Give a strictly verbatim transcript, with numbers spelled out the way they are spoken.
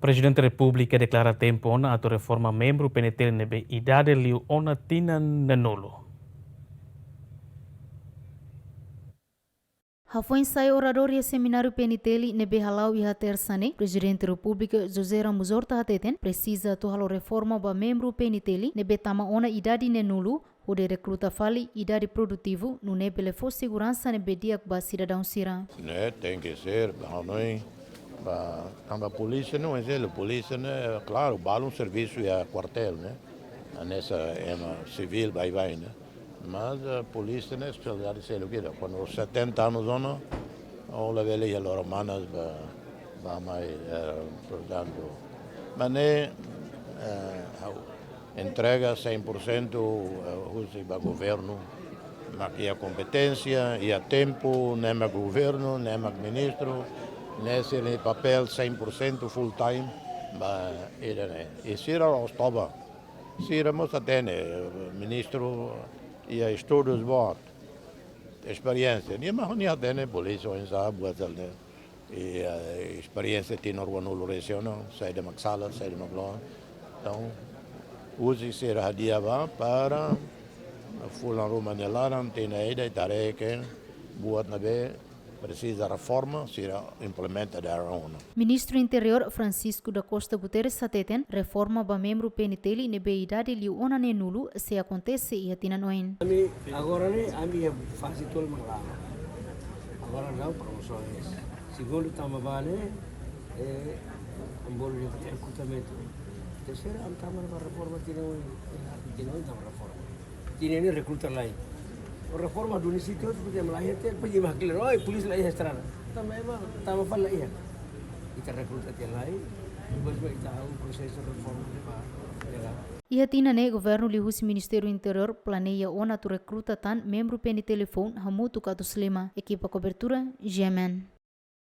Prezidente Repúblika deklara tempu ona atu reforma membru P N T L ne'ebé idade liu ona tinan neenulu. Hafoin sai oradór iha semináriu P N T L ne'ebé hala'o iha Tersa ne'e, Prezidente Repúblika José Ramos Horta hateten presiza atu halo reforma ba membru P N T L ne'ebé tama ona idade neenulu, hodi rekruta fali idade produtivu, nune'e bele fó seguransa ne'ebé di'ak ba sidadaun sira. Ne'e tenke ser, ba hanoin, ba, tanba polísia ne'e, ezemplu, polísia ne'e, klaru, balun servisu iha kuartél, ne'e. Hanesan ema sivíl baibain, ne'e. Mas, eh, polísia ne'e, espesialidade seluk ida. Kuandu setenta anos ona, ó labele iha loron manas ba, ba mai, eh, portantu. Mas ne'e, eh, ha'u entrega cem por cento, eh, husi ba governu, mak iha kompeténsia, iha tempu, ne'e mak governu, ne'e mak ministru, ne'e sira-nia papél cem por cento full time, ba ida-ne'e. I sira la'ós toba, sira mós hatene, eh, ministru iha estudus boot, esperiénsia. Nia mak nia hatene polísia oinsá buat hela ne'e. I, eh, esperiénsia tinan ruanulu-resin ona, saida mak sala, saida mak loos. Entaun, husi sira hadi'a ba para fulan ruma nia laran, tinan ida ita haree katak buat ne'ebé presiza reforma, sira implementa dala ruma ona. Ministru Interiór Francisco da Costa Guterres hateten, reforma ba membru P N T L ne'ebé idade liu ona neenulu sei akontese iha tinan oin. Ami agora ne'e, ami iha faze tolu mak la'o. Agora la'o promosoens. Segundu tama ba ne'e, eh, ami bolu de'it ba rekrutamentu. Terseira, ami tama ba reforma tinan oin, tinan oin tama reforma. Tinan ne'e rekruta lai. Reforma duni sítio, depois ema laiha tiha, depois ema haklaken, oi, polísia laiha estrada. Tama ema, tama fali laiha. Ita rekruta tiha lai, depois ita halo prosesu reforma ba ita. Iha tinan ne'e, governu liuhusi Ministériu Interiór planeia ona atu rekruta tan membru P N T L foun hamutuk atus lima. Ekipa kobertura, G M N.